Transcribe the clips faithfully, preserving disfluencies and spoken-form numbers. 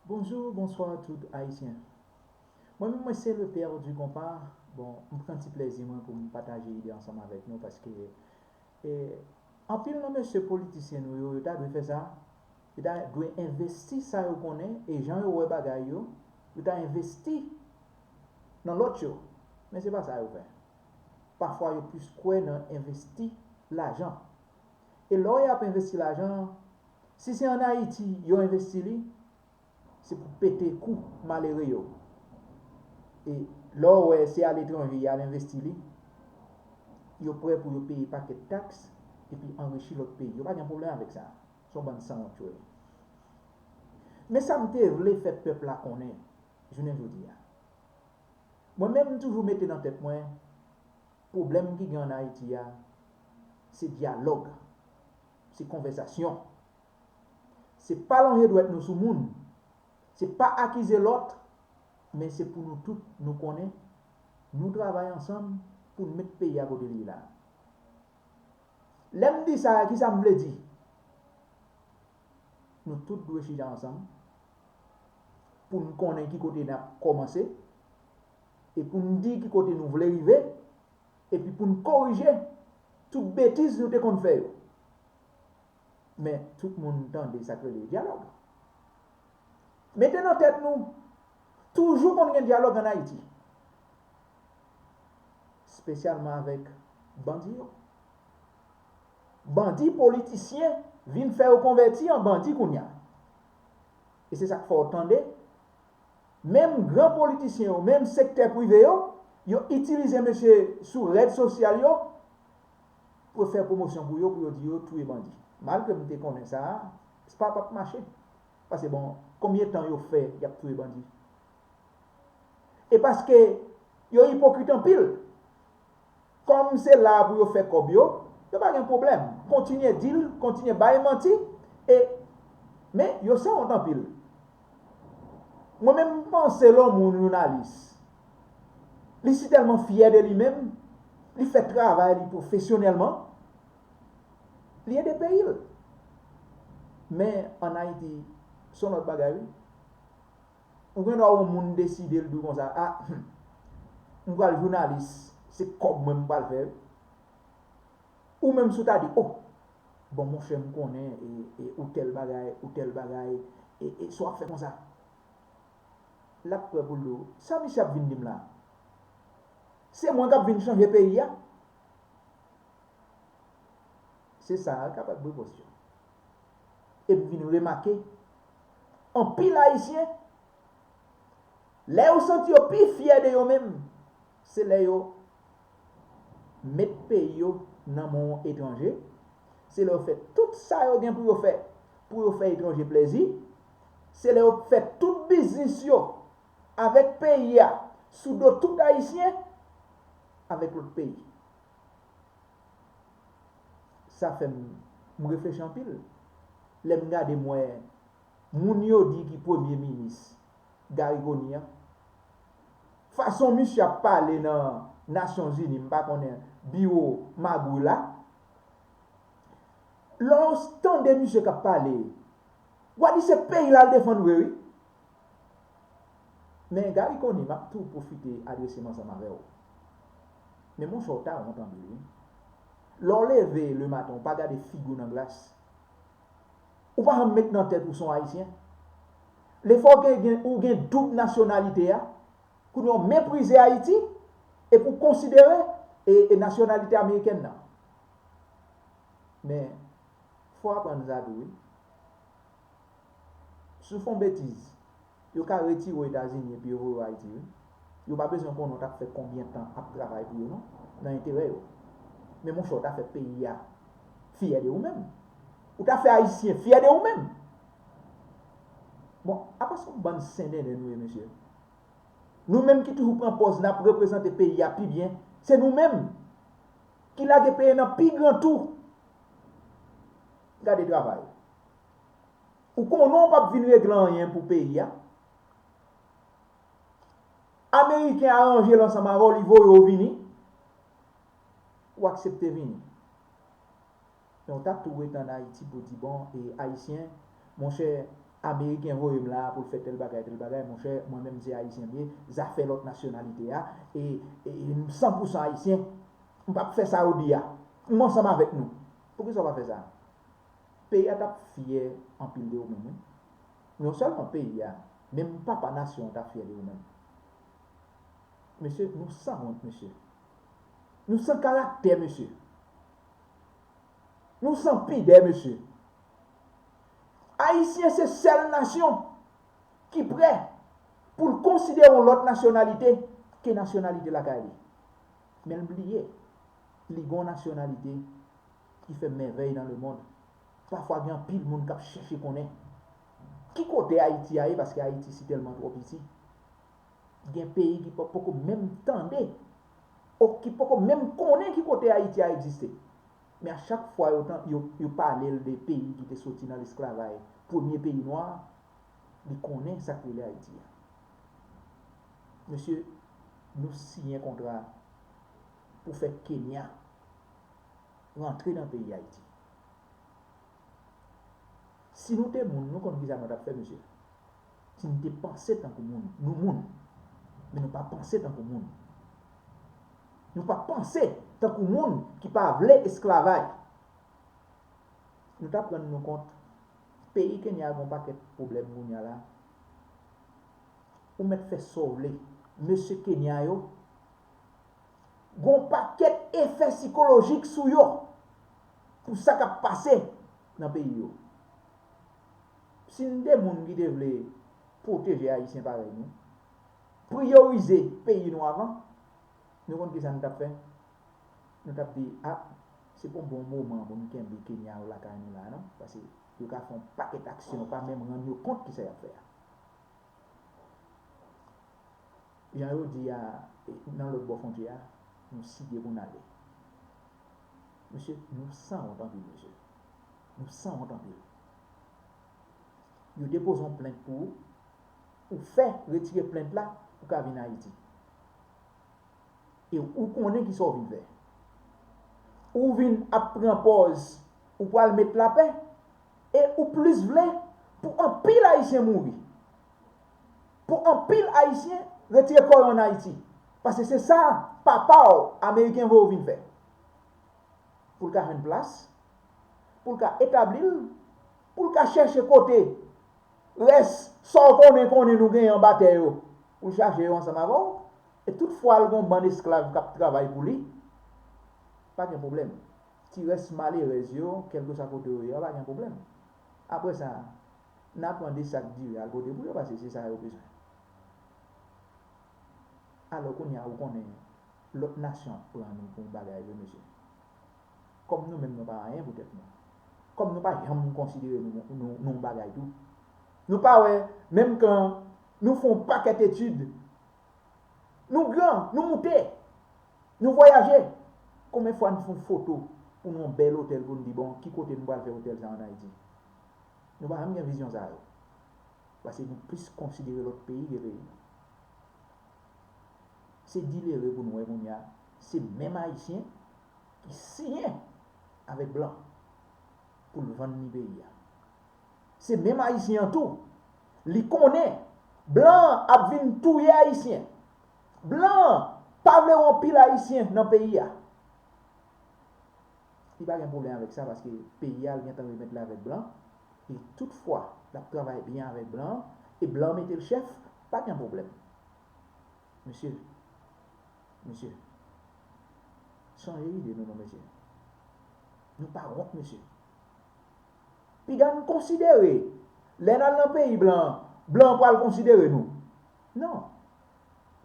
Bonjou, bonswa tout Ayisyen. Mwen menm, mwen se le père du compas. Bon, m pran ti plèzi mwen pou m pataje ide ansanm avèk nou paske, e, anpil nan mesye politisyen nou yo, yo ta dwe fè sa. Yo ta dwe envesti sa yo konnen e jan yo wè bagay yo, yo ta envesti nan lòt yo. Men se pa sa yo fè. Pafwa yo plis kwè nan envesti lajan. E lè w ap envesti lajan, si se ann Ayiti yo envesti li, se pou pete kou malere yo. E lè w wè se aletranje y al envesti li, yo prè pou yo peye pakèt taks epi anrichi lòt peyi. Yo pa gen pwoblèm avèk sa. Se yon bann sanwont yo ye. Men sa m te vle fè pèp la konnen jounen jodi a. Mwen menm, m toujou mete nan tèt mwen, pwoblèm ki gen ann Ayiti a, se dyalòg, se konvèsasyon. Se pa lonje dwèt nou sou moun, se pa akize lòt, men se pou nou tout nou konnen, nou travay ansanm pou n met peyi a kote l ye la. Lè m di sa, kisa m vle di? Nou tout dwe chita ansanm pou n konnen ki kote n ap kòmanse e pou n di ki kote nou vle rive, epi pou n korije tout betiz nou te konn fè yo. Men, tout moun tande sa k rele dyalòg. Mete nan tèt nou, toujou konn gen dyalòg ann Ayiti, espesyalman avèk bandi yo. Bandi politisyen vin fè yo konvèti an bandi kounye a. E se sa k fè w tande, menm gran politisyen yo, menm sektè prive yo, yo itilize mesye sou rèd sosyal yo pou yo fè pwomosyon pou yo, pou yo di yo touye bandi. Malgre m te konnen sa, sa p ap mache. Paske, bon, konbyen tan yo fè y ap touye bandi? E paske yo ipokrit anpil. Kòm se la pou yo fè kòb yo, yo pa gen pwoblèm. Kontinye di l, kontinye bay manti, e, men yo sanwont anpil. Mwen menm, m panse lè yon moun jounalis, li si tèlman fyè de li menm, li fè travay li pwofesyonèlman, li ede peyi l. Men ann Ayiti, se yon lòt bagay, wi. Ou gen dwa wè yon moun deside l di w konsa, a, m pral jounalis, se kòb mwen m pral fè. Ou menm si w ta di, o, bon, monchè, m konnen, e, e, ou tèl bagay, ou tèl bagay, e, e, sa w ap fè konsa. L ap kwè pou l di w, sa misye ap vin di m la? Se mwen k ap vin chanje peyi a? Se sa a k ap ak bri pòs yo. E m vin remake, anpil Ayisyen, lè yo santi yo pi fyè de yo menm, se lè yo met peyi yo nan men yon etranje, se lè yo fè tout sa yo gen pou yo fè, pou yo fè etranje plèzi, se lè yo fè tout biznis yo avèk peyi a sou do tout Ayisyen, avèk lòt peyi. Sa fè m, m reflechi anpil. Lè m gade, m wè moun yo di ki premye minis Garry Conille an, fason misye ap pale nan Nasyonzini, m pa konnen biwo magouy la, lè w tande misye k ap pale, w a di se peyi l al defann vre, wi. Men Garry Conille, m ap tou pwofite adrese m ansanm avè w. Men monchè, w ta wont anpil, wi. Lè w leve lematen, w pa gade figi w nan glas. Ou pa janm met nan tèt ou se yon Ayisyen. Lefò w gen, gen, ou gen doub nasyonalite a, kounye a w meprize Ayiti, epi w konsidere, e, e nasyonalite amerikèn nan. Men, fò w aprann sa tou, wi. Si w fè yon betiz, yo ka retire w Etazini epi yo voye w Ayiti, wi. Yo pa bezwen konnen w t ap fè konbyen tan ap travay pou yo, non, nan enterè yo. Men monchè, w ta fè peyi a fyè de ou menm. Ou ta fè Ayisyen fyè de ou menm. Bon, apa se yon bann sendenden nou ye, mesye? Nou menm ki toujou pran pòz n ap reprezante peyi a pi byen, se nou menm ki lage peyi nan pi gran tou. Gade travay. Ou konnen w p ap vin regle anyen pou peyi a. Ameriken aranje l ansanm avè w, li voye w vini. Ou aksepte vini. Men w ta tou ret ann Ayiti pou di, bon, e, Ayisyen, monchè, Ameriken voye m la pou l fè tèl bagay, tèl bagay, monchè, mwen menm se Ayisyen m ye, zafè lòt nasyonalite a, e, e, e m san pou san Ayisyen, m p ap fè sa yo di a. M ansanm avèk nou. Poukisa w pa fè sa? Peyi a t ap fyè anpil de ou menm, wi. Non sèlman peyi a, menm papa nasyon an t ap fyè de ou menm. Mesye, nou sanwont, mesye. Nou san karaktè, mesye. Nou san pidè, mesye. Ayisyen se sèl nasyon ki prè pou l konsidere yon lòt nasyonalite ke nasyonalite lakay li. Men l bliye, li gen yon nasyonalite ki fè mèvèy nan lemonn. Pafwa gen anpil moun k ap chèche konnen ki kote Ayiti a ye, paske Ayiti si tèlman twò piti. Gen peyi ki pa, poko menm tande, o ki poko menm konnen ki kote Ayiti a egziste. Men a chak fwa yo, tan- yo, yo pale l de peyi ki te soti nan lesklavay, premye peyi nwa, li konnen sa k rele Ayiti a. Mesye, nou siyen kontra pou fè Kenya rantre nan peyi Ayiti. Si nou te moun, nou konn kisa nou t ap fè, mesye. Si nou te panse tankou moun, nou moun, men nou pa panse tankou moun. Nou pa panse tankou moun ki pa vle esklavay. Nou t ap rann nou kont, peyi Kenya gen yon pakèt pwoblèm kounye a la. Ou mèt fè sa w vle. Mesye Kenya yo, gen yon pakèt efè sikolojik sou yo, pou sa k ap pase nan peyi yo. Si n te moun ki te vle pwoteje Ayisyen parèy nou, priyorize peyi nou avan, nou konn kisa n t ap fè? Nou t ap di, a, se pa yon bon moman pou n kenbe Kenya yo lakay nou la, non, paske yo ka fè yon pakèt aksyon, yo pa menm rann yo kont kisa y ap fè a. Jan yo di a, nan lòt bò fwontyè a, nou siye pou n ale. Mesye, nou sanwont anpil, mesye. Nou sanwont anpil. Yo depoze yon plent pou ou, ou fè retire plent la, ou ka vin Ayiti. E ou konnen kisa w vin fè. Ou vin ap pran pòz ou pral met lapè, e ou plis vle pou anpil Ayisyen mouri. Pou anpil Ayisyen retire kò yo ann Ayiti. Paske se sa papa w ameriken voye w vin fè. Pou l ka jwenn plas, pou l ka etabli l, pou l ka chèche kote rès sa w konnen konnen nou genyen anba tè yo, pou l chache yo ansanm avè w. E tout fwa l gen yon bann esklav k ap travay pou li, pa gen pwoblèm. Ti rès malerèz yo, kèlkeswa kote yo ye a, pa gen pwoblèm. Apre sa, n a pran de sak diri al pote pou yo, paske se sa yo bezwen. Alò, kounye a, ou konnen, lòt nasyon ap pran nou pou yon bagay vre, mesye. Kòm nou menm, nou pa anyen pou tèt nou. Kòm nou pa janm konsidere nou, nou, nou yon bagay tou. Nou pa wè, menm kan nou fè yon pakèt etid, nou gran, nou moute, nou vwayaje. Konbyen fwa n fè yon foto pou nou yon bèl otèl pou n di, bon, ki kote nou pral fè otèl sa ann Ayiti? Nou pa janm gen vizyon sa yo. Paske nou plis konsidere lòt peyi ke peyi nou. Se dilere pou nou wè kounye a, se menm Ayisyen ki siyen avèk blan pou l vann li peyi a. Se menm Ayisyen an tou, li konnen blan an ap vin touye Ayisyen. Blan an pa vle wè anpil Ayisyen nan peyi a. Li pa gen pwoblèm avèk sa, paske peyi a, l gentan remèt li avèk blan. E tout fwa l ap travay byen avèk blan, e blan mete l chèf, pa gen pwoblèm. Mesye, mesye, chanje ide nou non, mesye. Nou pa wont, mesye. Piga n konsidere, lè n al nan peyi blan, blan pral konsidere nou. Non.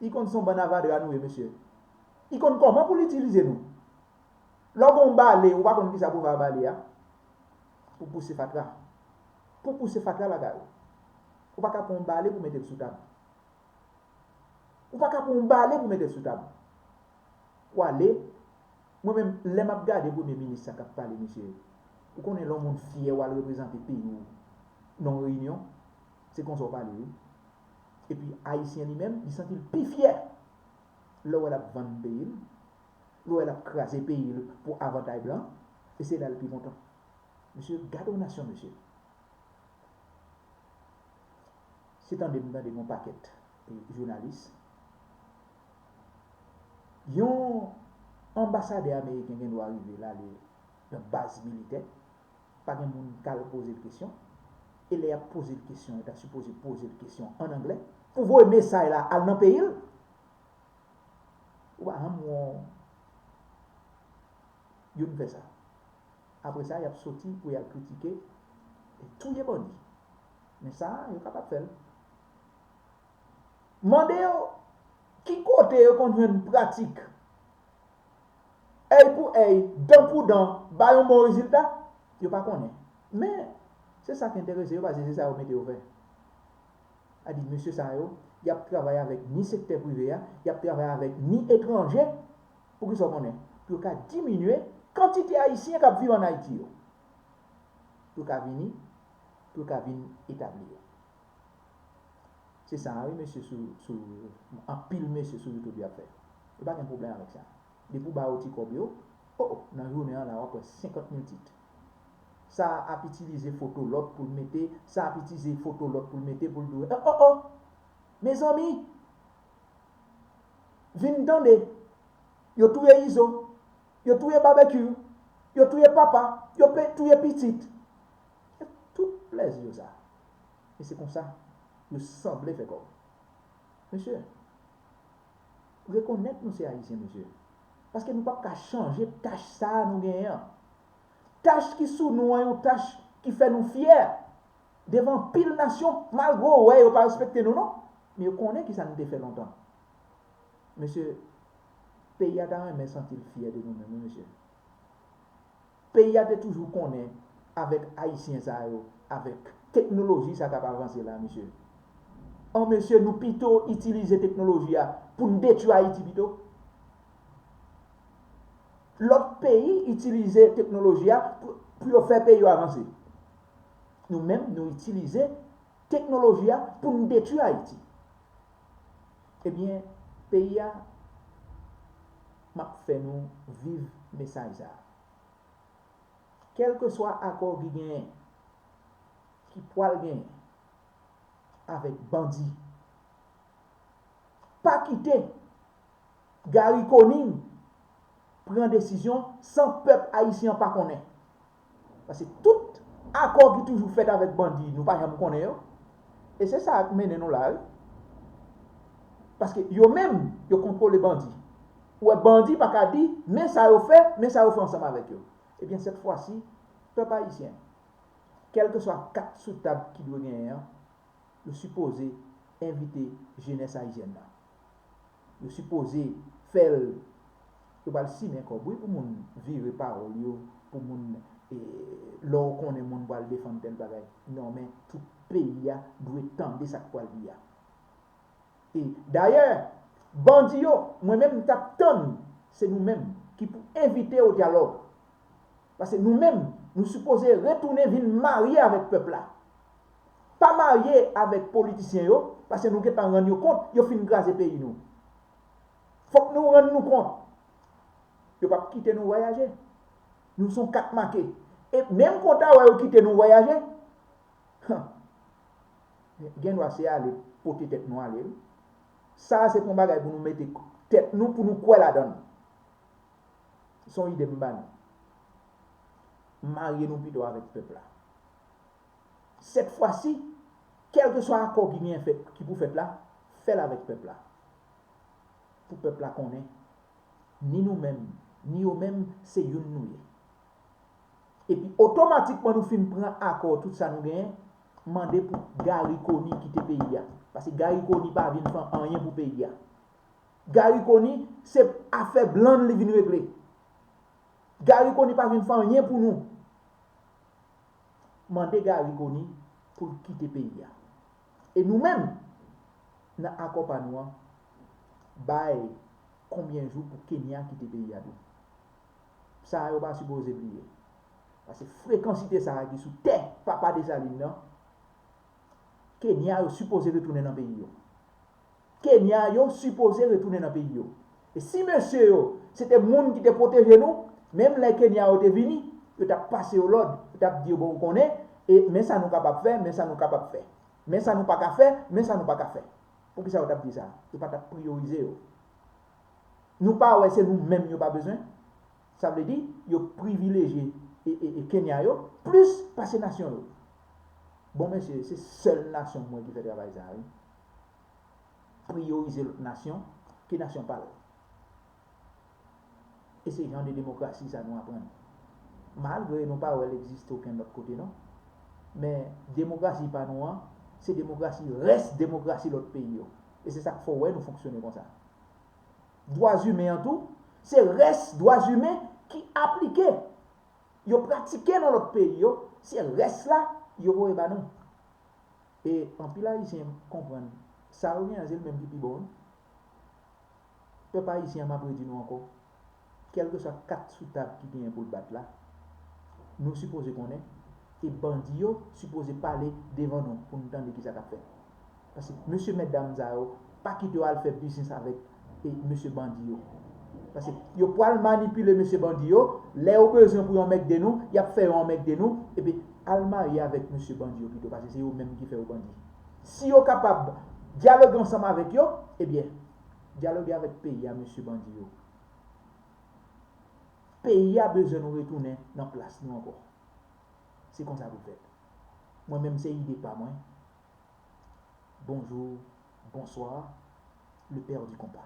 Li konn se yon bann avadra nou ye, mesye. Li konn kòman pou l itilize nou. Lè w gen yon bale, ou pa konn kisa pou w fè a bale a? Pou pouse fatra. Pou pouse fatra lakay ou. Ou pa ka pran yon bale pou mete l sou tab. Ou pa ka pran yon bale pou mete l sou tab. W ale, mwen menm, lè m ap gade premye minis sa k ap pale, mesye, ou konnen lè yon moun fyè w al reprezante peyi w nan yon reyinyon, se konsa w pale, wi. Epi Ayisyen li menm, li santi l pi fyè lè w wè l ap vann peyi l, lè w wè l ap kraze peyi l pou avantay blan, e se la l pi kontan. Mesye, gade yon nasyon, mesye. Se tande m tande yon pakèt, e, jounalis. Yon anbasadè ameriken gen dwa rive l ale nan baz militè. Pa gen moun k al poze l kesyon. E lè y ap poze l kesyon, yo ta sipoze poze l kesyon ann anglè pou voye mesaj la al nan peyi l. Ou pa janm wè youn fè sa. Apre sa, y ap soti pou y al kritike e touye bandi. Men sa, yo kapab fè l. Mande yo ki kote yo konn jwenn pratik èy pou èy, dan pou dan, ba yon bon rezilta. Yo pa konnen. Men, se sa k enterese yo, paske se sa yo mete yo fè. A di, mesye sa yo, y ap travay avèk ni sektè prive a, y ap travay avèk ni etranje, pou ki sa w konnen? Pou yo ka diminye kantite Ayisyen k ap viv ann Ayiti yo. Pou yo ka vini, pou yo ka vin etabli yo. Se sa, wi, mesye sou, sou, anpil mesye sou YouTube y ap fè. Yo pa gen pwoblèm avèk sa. Depi w ba yo ti kòb yo, o, o, nan jounen an la, w ap wè senkant mil tit. Sa a ap itilize foto lòt pou l mete, sa a ap itilize foto lòt pou l mete, pou l di w, o, o, o! Mezanmi! Vin tande! Yo touye Izo, yo touye Babekyou, yo touye papa, yo pe-, touye pitit. Se tout plèzi yo sa. E se konsa yo sanble fè kòb. Mesye, rekonèt nou se Ayisyen, mesye. Paske nou p ap ka chanje tach sa a nou genyen an. Tach ki sou nou an, yon tach ki fè nou fyè devan anpil nasyon, malgre w wè yo pa respekte nou non, men yo konnen kisa nou te fè lontan. Mesye, peyi a ta renmen santi l fyè de nou menm, wi, mesye. Peyi a te toujou konnen avèk Ayisyen sa yo, avèk teknoloji sa k ap avanse la, mesye. An, mesye, nou pito itilize teknoloji a pou n detwi Ayiti pito. Lòt peyi itilize teknoloji a pou, pou yo fè peyi yo avanse. Nou menm, nou itilize teknoloji a pou n detwi Ayiti. Ebyen, peyi a, m ap fè nou viv mesaj sa a. Kèlkeswa akò ki genyen, ki pwal genyen avèk bandi, pa kite Garry Conille pran desizyon san pèp ayisyen an pa konnen. Paske tout akò ki toujou fèt avèk bandi, nou pa janm konnen yo. E se sa k mennen nou la, wi. Paske yo menm, yo kontwole bandi. Ou wè, bandi pa ka di, men sa yo fè, men sa yo fè ansanm avèk yo. Ebyen, sèt fwa si, pèp ayisyen, kèlkeswa kat sou tab ki dwe genyen an, yo sipoze envite jenès ayisyèn nan. Yo sipoze fè l, yo pral simen kòb, wi, pou moun vire pawòl yo, pou moun, e, lè w konnen moun pral defann tèl bagay. Non, men tout peyi a dwe tande sa k pral di a. E, dayè, bandi yo, mwen menm, m t ap tann, se nou menm ki pou envite o dyalòg. Paske nou menm, nou sipoze retounen vin marye avèk pèp la. Pa marye avèk politisyen yo, paske nou gentan rann yo kont, yo fin kraze peyi nou. Fòk nou rann nou kont. Yo p ap kite nou vwayaje. Nou se yon kat make. E menm kontan wè yo kite nou vwayaje, han, gen dwa se ale pote tèt nou ale, wi. Sa a se pa yon bagay pou nou mete tèt nou, pou nou kwè ladan l. Se yon ide m ba nou. Marye nou pito avèk pèp la. Sèt fwa si, kèlkeswa akò ki genyen fèt, ki pou fèt la, fè l avèk pèp la. Pou pèp la konnen, ni nou menm, ni yo menm, se youn nou ye. Epi otomatikman nou fin pran akò tout sa nou genyen, mande pou Garry Conille kite peyi a. Paske Garry Conille pa vin fè anyen pou peyi a. Garry Conille, se afè blan li vin regle. Garry Conille pa vin fè anyen pou nou. Mande Garry Conille pou l kite peyi a. E nou menm, nan akò pa nou an, bay konbyen jou pou Kenya kite peyi a tou. Sa a yo pa sipoze bliye. Paske frekansite sa a ki sou tè papa Desalin nan, Kenya yo sipoze retounen nan peyi yo. Kenya yo sipoze retounen nan peyi yo. E si mesye yo, se te moun ki te pwoteje nou, menm lè Kenya yo te vini, yo t ap pase yo lòd, yo t ap di yo, bon, ou konnen, e men sa nou kapab fè, men sa nou kapab fè. Men sa nou pa ka fè, men sa nou pa ka fè. Poukisa yo t ap di sa? Yo pa t ap priyorize yo. Nou pa wè se nou menm yo pa bezwen? Sa vle di, yo privilejye e, e, e Kenya yo plis pase nasyon yo. Bon, mesye, se sèl nasyon mwen ki fè travay sa a, wi. Priyorize lòt nasyon ke nasyon pa l. E se jan de demokrasi sa nou aprann. Malgre nou pa wè l egziste okenn lòt kote, non. Men demokrasi pa nou an, se demokrasi, rès demokrasi lòt peyi yo. E se sa k fè w wè nou fonksyone konsa. Dwa imen an tou, se rès dwa imen ki aplike. Yo pratike nan lòt peyi yo, se rès la yo voye ba nou. E anpil Ayisyen konprann sa yo gen an, se l menm ki pi bon, wi. Pèp ayisyen an, m ap redi nou ankò, kèlkeswa kat sou tab ki genyen pou l bat la, nou sipoze konnen, e bandi yo sipoze pale devan nou pou nou tande kisa k ap fèt. Paske mesye mètdam sa yo, pa kite yo al fè biznis avèk e mesye bandi yo. Paske yo pral manipile mesye bandi yo, lè yo bezwen pou yo anmègde nou, y ap fè yo anmègde nou, epi al marye avèk mesye bandi yo pito, paske se yo menm ki fè yo bandi. Si yo kapab dyaloge ansanm avèk yo, ebyen, dyaloge avèk peyi a, mesye bandi yo. Peyi a bezwen nou retounen nan plas nou ankò. Se konsa pou l fèt. Mwen menm, se ide pa mwen. Bonjou, bonswa, le père du konpa.